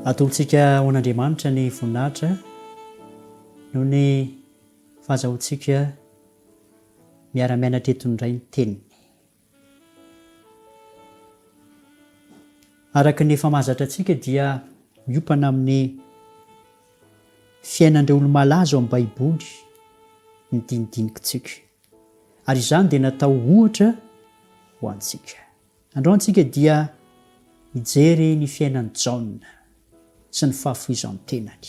Atolotsika ho an'Andriamanitra ny voninahitra noho ny fahazahoantsika miara-mianatra eto indray ny Teniny. Araka ny efa mahazatra antsika dia miompana amin'ny fiainan'ireo olo-malaza ao amin'ny Baiboly ny dinidinikitsika. Ary izany dia natao ohatra ho antsika. Androany tsika dia hijery ny fiainan'i Jaona sy ny fahafoizan-tenany.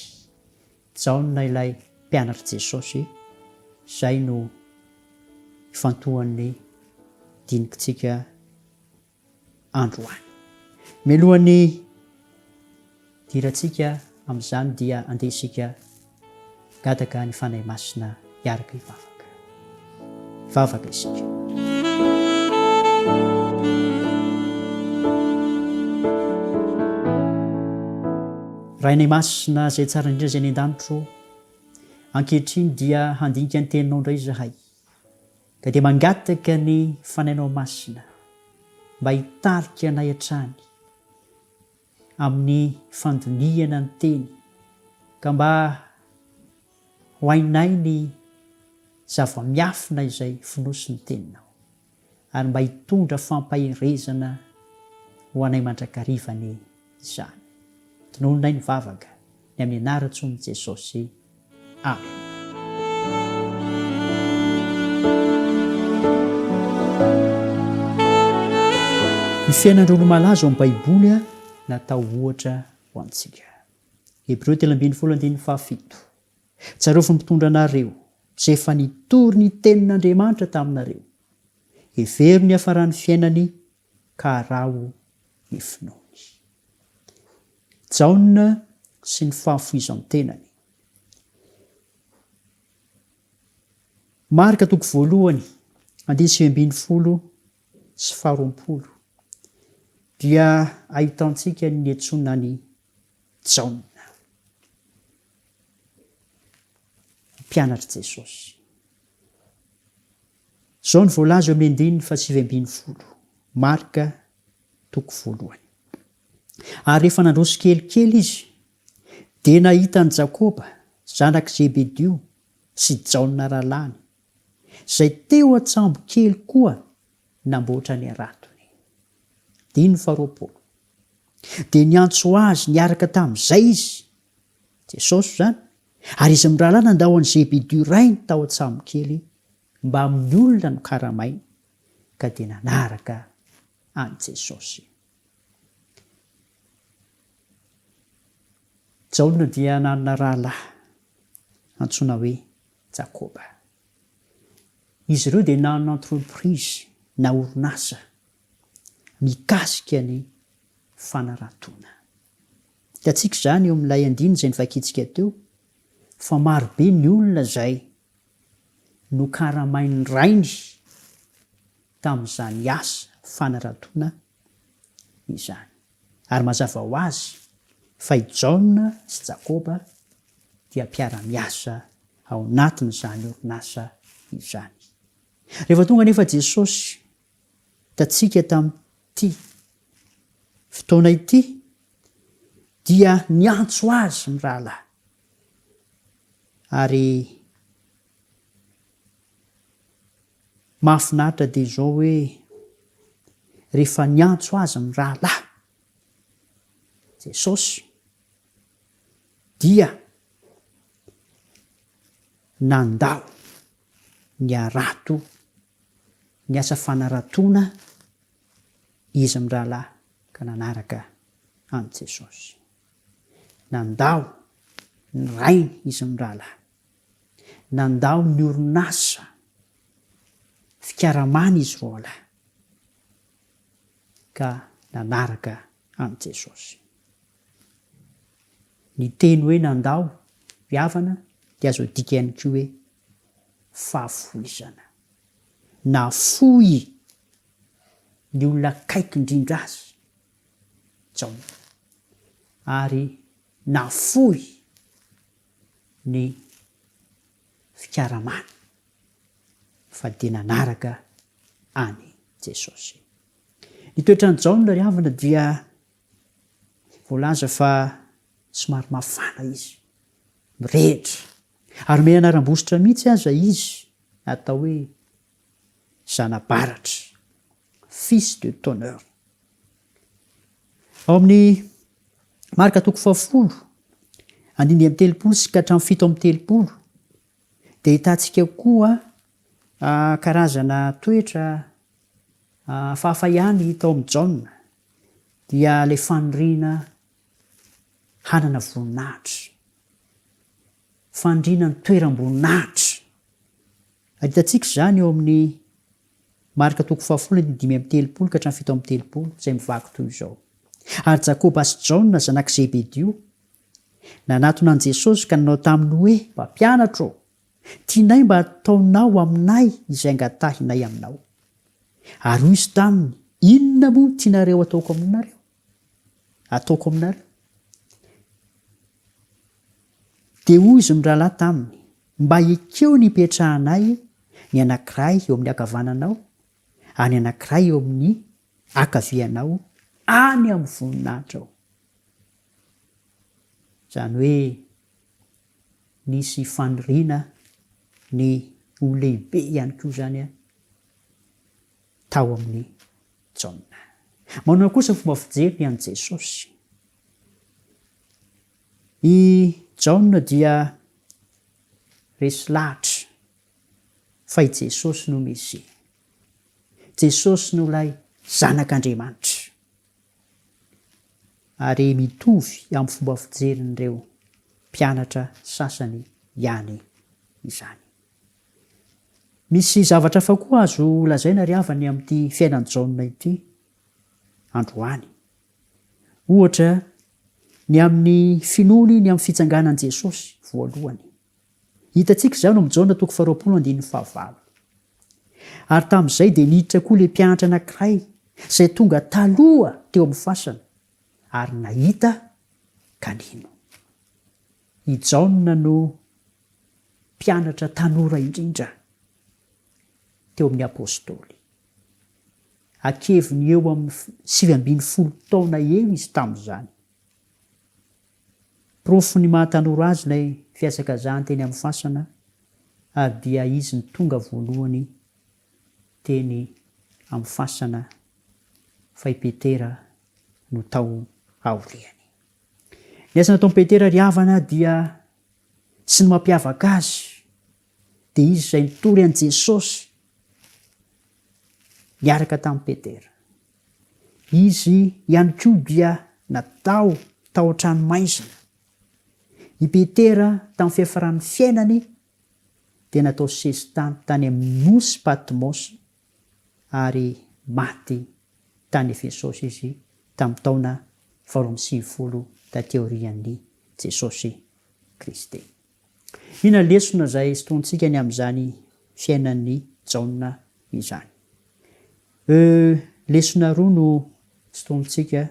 Jaona ilay mpianatr'i Jesosy, izay no ifantohan'ny dinikintsika androany. Mialohan'ny hidirantsika amin'izany dia andeha isika hangataka ny Fanahy Masina hiaraka hivavaka. Hivavaka isika. Rainay Masina izay tsara indrindra izay any an-danitro, ankehitriny dia handinika ny Teninao indray izahay. Ka dia mangataka ny Fanahinao Masina mba hitarika anay hatrany amin'ny fandinihana ny Teny, ka mba ho hainay ny zava-miafina izay fonosin'ny Teninao, ary mba hitondra fampaherezana ho anay mandrakariva anie izany. Tonononay ny vavaka, ny amin'ny anaran-tson'i Jesosy. Amena. Ny fiainan'ireo olo-malaza ao amin'ny Baiboly natao ohatra ho antsika. Hebreo 13 andininy fahafito. Tsarovy ny mpitondra anareo, izay efa nitory ny tenin'Andriamanitra taminareo. Hevero ny hafaran'ny fiainany ka araho ny finoany. Jaona sy ny fahafoizan-tenany. Marka toko voalohany, andininy 19 sy faharoapolo dia ahitantsika ny niantsoana an'i Jaona, mpianatr'i Jesosy. Izao no voalaza eo amin'ny andininy faha-19, Marka toko voalohany. Ary rehefa nandroso kelikely izy, dia nahita an'i Jakoba, zanak'i Zebedio, sy Jaona rahalahiny, izay teo an-tsambo kely koa namboatra ny haratony. Andininy faharoapolo. Dia niantso azy niaraka tamin'izay izy, Jesosy izany, ary izy mirahalahy nandao an'i Zebedio rainy tao an-tsambo kely mbamin'ny olona nokaramainy, ka dia nanaraka an'i Jesosy. Jaona dia nanana rahalahy antsoina hoe Jakoba. Izy ireo dia nanana entreprise na orinasa mikasika ny fanaratoana. Hitantsika izany eo amin'ilay andininy izay novakintsika teo fa maro be ny olona izay nokaramain'ny rainy tamin'izany asa fanaratoana izany. Ary mazava ho azy fa i Jaona sy Jakoba dia mpiara-miasa ao anatin'izany orinasa izany. Rehefa tonga anefa Jesosy hitantsika tamin'ity fotoana ity dia niantso azy ny rahalahy ary mahafinaritra dia izao hoe rehefa niantso azy ny rahalahy Jesosy dia nandao ny harato ny asa fanaratoana izy mirahalahy ka nanaraka an'i Jesosy. Nandao ny rainy izy mirahalahy. Nandao ny orinasa fikaramana izy roalahy ka nanaraka an'i Jesosy. Ny teny hoe nandao ry havana dia azo adika ihany koa hoe fahafoizana. Nafoy ny olona akaiky indrindra azy Jaona, ary nafoy ny fikaramany fa dia nanaraka an'i Jesosy. Ny toetran'i Jaona ry havana dia voalaza fa. Somary mafana izy. Mirehitra. Ary omena anaram-bositra mihitsy aza izy atao hoe zana-baratra, fils de tonnerre. Ao amin'ny Marka toko fahafolo, andininy 35 sy ka hatramin'ny 37, dia ahitantsika koa karazana toetra hafahafa ihany hita ao amin'i Jaona, dia ilay faniriana hanana voninahitra. Fandriana ny toeram-boninahitra. Ahitantsika izany eo amin'ny Marka toko fahafolo andininy 35 ka hatramin'ny 37, izay mivaky toy izao, Ary Jakoba sy Jaona zanak'i Zebedio nanatona an'i Jesosy ka nanao taminy hoe, Mpampianatra ô, tianay mba hataonao aminay izay angatahinay aminao. Ary hoy Izy taminy, Inona moa no tianareo hataoko aminareo? Ataoko aminareo? Dia hoy izy mirahalahy taminy, Mba ekeo ny hipetrahanay, ny anankiray eo amin'ny ankavananao, ary ny anankiray eo amin'ny ankavianao, any amin'ny voninahitrao. Izany hoe nisy faniriana ny ho lehibe ihany koa izany tao amin'i Jaona. Manao kosa ny fomba fijeriny an'i Jesosy. I Jaona dia resy lahatra fa i Jesosy no Mesia. Jesosy no ilay Zanak'Andriamanitra. Ary mitovy amin'ny fomba fijerin'ireo mpianatra sasany ihany izany. Misy zavatra hafa koa azo lazaina ry havana amin'ity fiainan'i Jaona ity androany. Ohatra, ny amin'ny finoany ny amin'ny fitsanganan'i Jesosy voalohany. Hitantsika izany ao amin'ny Jaona toko faharoapolo andininy fahavalo. Ary tamin'izay dia niditra koa ilay mpianatra anankiray izay tonga taloha teo amin'ny fasana ary nahita ka nino. I Jaona no mpianatra tanora indrindra teo amin'ny Apostoly. Ankeviny eo amin'ny 19 taona eo izy tamin'izany. Porofon'ny maha tanora azy ilay fihazakazahany teny amin'ny fasana ary dia izy no tonga voalohany teny amin'ny fasana fa i Petera no tao aoriany. Ny asa nataon'i Petera ry havana dia sy ny mampiavaka azy dia izy izay nitory an'i Jesosy niaraka tamin'i Petera. Izy ihany koa dia natao tao an-tranomaizina. I Petera tamin'ny fiafaran'ny fiainany dia natao sesitany tany amin'ny nosy Patmosy ary maty tany Efesosy izy tamin'ny taona 98 taty aorian'i Jesosy Kristy. Inona ny lesona izay sintonintsika ny amin'izany fiainan'i Jaona izany? E Lesona roa no sintonintsika.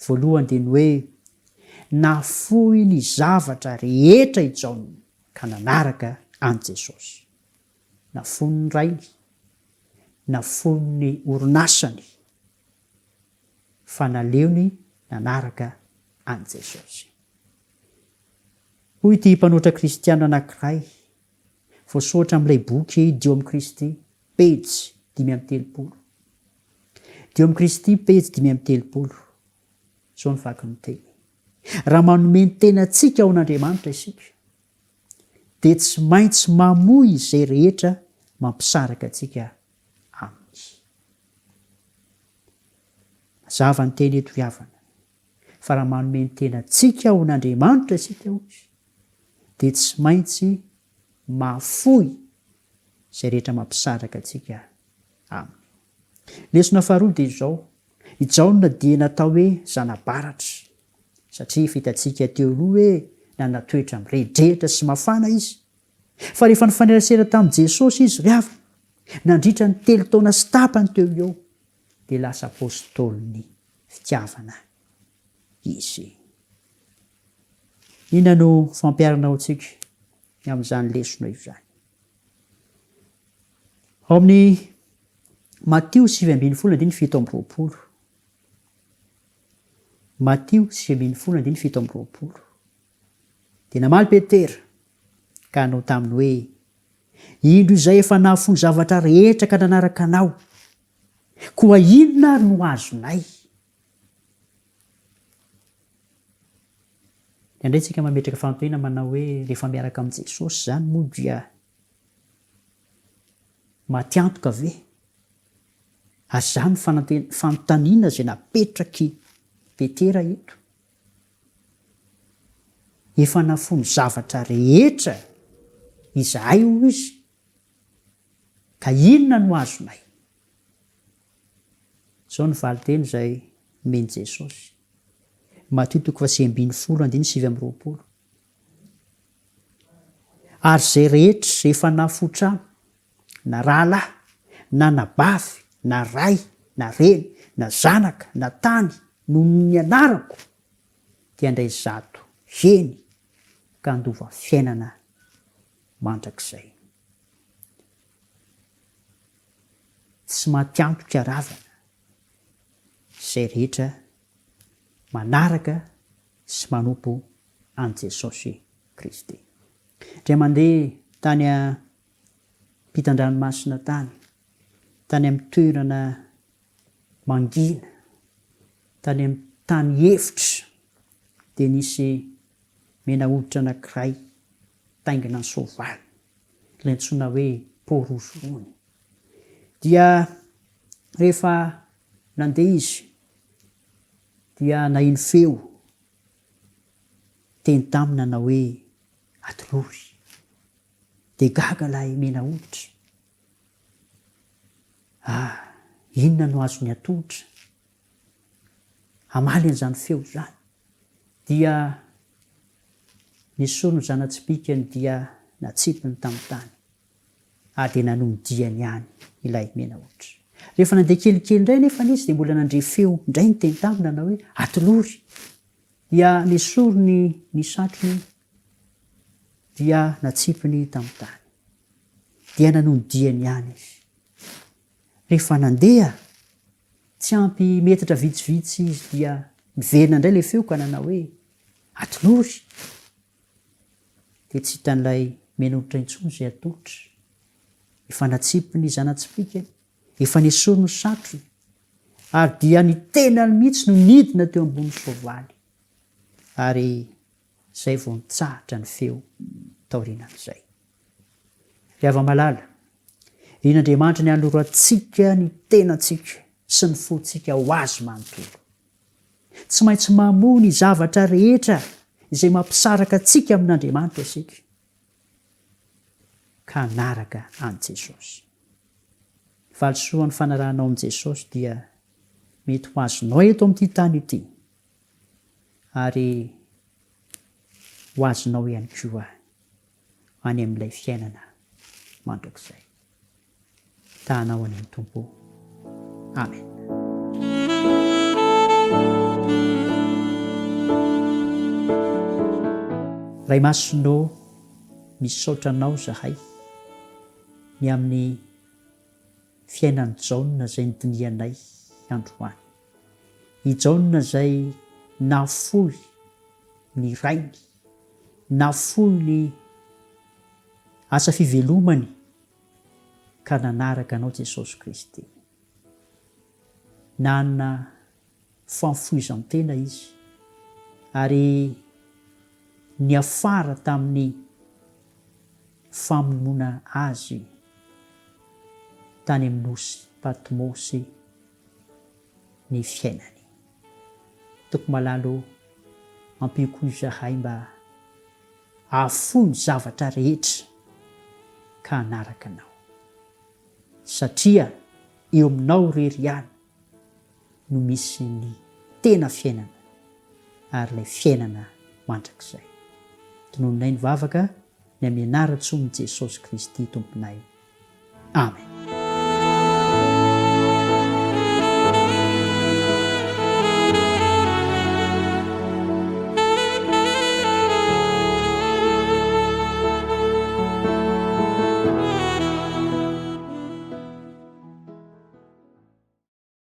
Voalohany dia ny hoe nafoy ny zavatra rehetra i Jaona ka nanaraka an'i Jesosy. Nafoiny ny rainy, nafoiny ny orinasany, fa naleony nanaraka an'i Jesosy. Hoy ity mpanoratra kristiana anankiray, voasoratra amin'ilay boky Dio amin'i Kristy, pejy 35. Dio amin'i Kristy, pejy 35. Izao no vakin'ny teny. Raha manome ny tenantsika ho an'Andriamanitra isika, dia tsy maintsy mamoy izay rehetra mampisaraka antsika aminy. Mazava ny teny eto ry havana, fa raha manome ny tenantsika ho an'Andriamanitra isika, hoy izy, dia tsy maintsy mahafoy izay rehetra mampisaraka antsika aminy. Lesona faharoa dia izao, i Jaona dia natao hoe zana-baratra, satria efa hitantsika teo aloha hoe nanana toetra mirehidrehitra sy mafana izy. Fa rehefa nifanerasera tamin'i Jesosy izy ry havana, nandritra ny telo taona sy tapany teo ho eo, dia lasa apostolin'ny fitiavana izy. Inona no fampiharana ho antsika ny amin'izany lesona izany? Ao amin'ny Matio 19 andininy 27. Matio 19 andininy 27. Dia namaly Petera ka hanao taminy hoe, Indro izay efa nahafoy ny zavatra rehetra ka nanaraka Anao, koa inona ary no azonay? Indraindray isika mametraka fanontaniana manao hoe, rehefa miaraka amin'i Jesosy izany moa dia maty antoka ve? Ary izany no fanontaniana izay napetrak'i Petera eto. Efa nafoy ny zavatra rehetra izahay hoy izy, ka inona no azonay? Izao no valinteny izay nomen'i Jesosy. Matio toko faha-19 andininy 29. Ary izay rehetra efa nafoy trano, na rahalahy, na anabavy, na ray, na reny, na zanaka, na tany, noho ny anarako, dia handray zato heny ka handova fiainana mandrakizay. Tsy maty antoka ravana izay rehetra manaraka sy manompo an'i Jesosy Kristy. Indray mandeha tany ampitan-dranomasina tany, tany amin'ny toerana mangina, tany amin'ny tany efitra, dia nisy mena hoditra anankiray nitaingina ny soavaly, ilay antsoina hoe Porozorony. Dia rehefa nandeha izy, dia naheno feo niteny taminy nanao hoe, Atolory. Dia gaga ilay mena hoditra. Ah, inona no azony atolotra hamaly an'izany feo izany? Dia nesoriny ny zana-tsipìkany dia natsipiny tamin'ny tany, ary dia nanohy ny diany ihany ilay mena hoditra. Rehefa nandeha kelikely indray anefa izy dia mbola nandre feo indray niteny taminy nanao hoe, Atolory! Dia nesoriny ny satrony dia natsipiny tamin'ny tany. Dia nanohy ny diany ihany izy. Rehefa nandeha tsy ampy metatra vitsivitsy izy dia niverina indray ilay feo ka nanao hoe, Atolory! Dia tsy hitan'ilay menolotra intsony izay atolotra. Efa natsipiny ny zana-tsipìkany, efa nesoriny ny satrony, ary dia ny tenany mihitsy no nidina teo ambony soavaly. Ary izay vao nitsahatra ny feo taorianan'izay. Ry hava-malala, irin'Andriamanitra ny hanolorantsika ny tenantsika sy ny fontsika ho Azy manontolo. Tsy maintsy mamoa ny zavatra rehetra izay mampisaraka antsika amin'Andriamanitra isika, ka hanaraka an'i Jesosy. Ny valisoan'ny fanarahanao an'i Jesosy dia mety ho azonao eto amin'ity tany ity, ary ho azonao ihany koa any amin'ilay fiainana mandrakizay. Tahanao anie ny Tompo. Amen. Ray Masina ô, misaotra Anao zahay ny amin'ny fiainan'i Jaona izay nodinihanay androany. I Jaona izay nahafoy ny rainy, nahafoy ny asa fivelomany ka nanaraka Anao Jesosy Kristy. Nanana fahafoizan-tena izy ary niafara tamin'ny famonoana azy tany amin'ny nosy Patmosy ny fiainany. Tompo malala ô, ampio koa izahay mba hahafoy ny zavatra rehetra ka hanaraka Anao. Satria eo aminao irery ihany no misy ny tena fiainana ary ilay fiainana mandrakizay. Tononinay ny vavaka ny amin'ny anaran-tsoan'i Jesosy Kristy Tomponay. Amen.